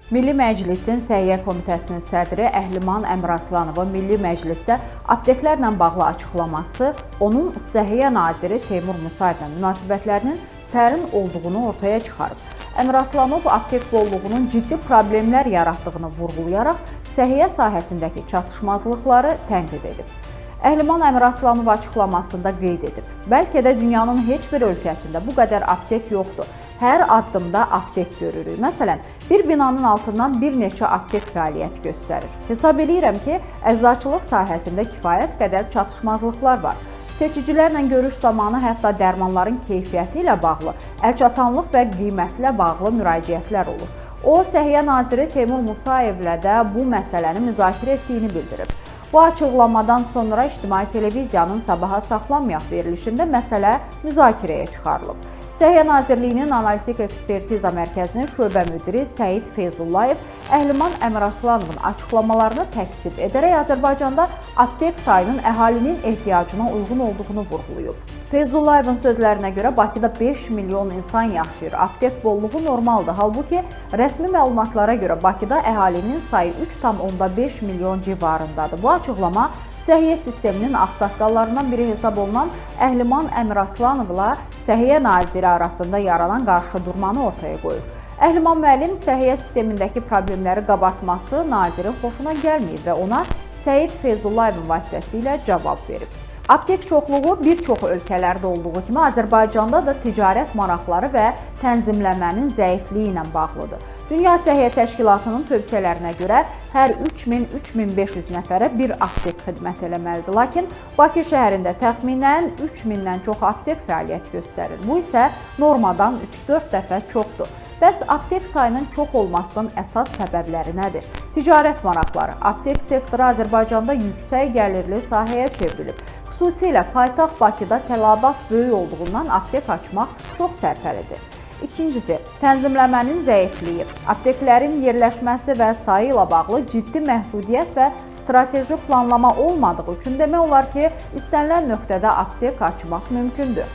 Milli Məclisin Səhiyyə Komitəsinin sədri Əhliman Əmiraslanovun Milli Məclisdə apteklərlə bağlı açıqlaması onun Səhiyyə naziri Teymur Musayevlə münasibətlərinin sərin olduğunu ortaya çıxarıb. Əmiraslanov aptek bolluğunun ciddi problemlər yaratdığını vurğulayaraq səhiyyə sahəsindəki çatışmazlıqları tənqid edib. Əhliman Əmiraslanov açıqlamasında qeyd edib: "Bəlkə də dünyanın heç bir ölkəsində bu qədər aptek yoxdur. Hər addımda aptek görürük. Məsələn, bir binanın altından bir neçə aptek fəaliyyət göstərir. Hesab eləyirəm ki, əczaçılıq sahəsində kifayət qədər çatışmazlıqlar var. Seçicilərlə görüş zamanı hətta dərmanların keyfiyyəti ilə bağlı, əlçatanlıq və qiymətlə bağlı müraciətlər olur." O, Səhiyyə naziri Teymur Musayevlə də bu məsələni müzakirə etdiyini bildirib. Bu açıqlamadan sonra İctimai Televiziyanın Sabaha Saxlamayaq verilişində məsələ müzakirəyə çıxarılıb. Səhiyyə Nazirliyinin Analitik Ekspertiza Mərkəzinin şöbə müdiri Səid Feyzullayev Əhliman Əmiraslanovun açıqlamalarını təkzib edərək Azərbaycanda aptek sayının əhalinin ehtiyacına uyğun olduğunu vurğulayıb. Feyzullayevin sözlərinə görə Bakıda 5 milyon insan yaşayır. Aptek bolluğu normaldır. Halbuki rəsmi məlumatlara görə Bakıda əhalinin sayı 3,5 milyon civarındadır. Bu açıqlama səhiyyə sisteminin ağsaqqallarından biri hesab olunan Əhliman Əmiraslanovla Səhiyyə naziri arasında yaranan qarşıdurmanı ortaya qoyur. Əhliman müəllim səhiyyə sistemindəki problemləri qabartması nazirin xoşuna gəlməyib və ona Səid Feyzullayevin vasitəsilə cavab verib. Aptek çoxluğu bir çox ölkələrdə olduğu kimi Azərbaycanda da ticarət maraqları və tənzimləmənin zəifliyi ilə bağlıdır. Dünya Səhiyyə Təşkilatının tövsiyələrinə görə hər 3000-3500 nəfərə bir aptek xidmət eləməlidir. Lakin Bakı şəhərində təxminən 3000-dən çox aptek fəaliyyət göstərir. Bu isə normadan 3-4 dəfə çoxdur. Bəs aptek sayının çox olmasının əsas səbəbləri nədir? Ticarət maraqları. Aptek sektoru Azərbaycanda yüksək gəlirli sahəyə çevrilib. Xüsusilə paytaxt Bakıda tələbat böyük olduğundan aptek açmaq çox sərfəlidir. İkincisi, tənzimləmənin zəifliyi. Apteklərin yerləşməsi və sayı ilə bağlı ciddi məhdudiyyət və strateji planlama olmadığı üçün demək olar ki, istənilən nöqtədə aptek açmaq mümkündür.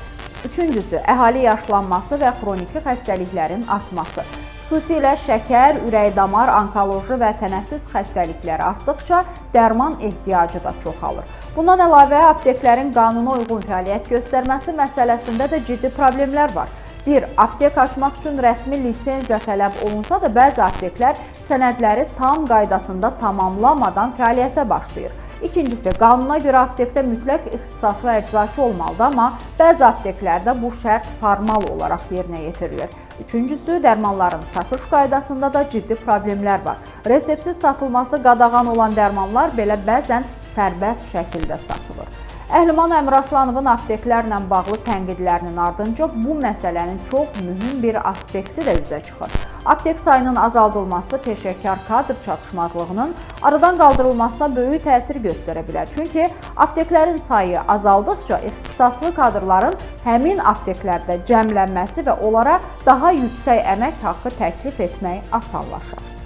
Üçüncüsü, əhali yaşlanması və xroniki xəstəliklərin artması. Xüsusilə şəkər, ürək-damar, onkoloji və tənəffüs xəstəlikləri artdıqca dərman ehtiyacı da çoxalır. Bundan əlavə, apteklərin qanuna uyğun fəaliyyət göstərməsi məsələsində də ciddi problemlər var. Bir, aptek açmaq üçün rəsmi lisenziya tələb olunsa da, bəzi apteklər sənədləri tam qaydasında tamamlamadan fəaliyyətə başlayır. İkincisi, qanuna görə aptekdə mütləq ixtisaslı əczaçı olmalıdır, amma bəzi apteklərdə bu şərt formal olaraq yerinə yetirilir. Üçüncüsü, dərmanların satış qaydasında da ciddi problemlər var. Reseptsiz satılması qadağan olan dərmanlar belə bəzən sərbəst şəkildə satılır. Əhliman Əmiraslanovun apteklərlə bağlı tənqidlərinin ardınca bu məsələnin çox mühüm bir aspekti də üzə çıxır. Aptek sayının azaldılması peşəkar kadr çatışmazlığının aradan qaldırılmasına böyük təsir göstərə bilər. Çünki apteklərin sayı azaldıqca ixtisaslı kadrların həmin apteklərdə cəmlənməsi və onlara daha yüksək əmək haqqı təklif etmək asanlaşar.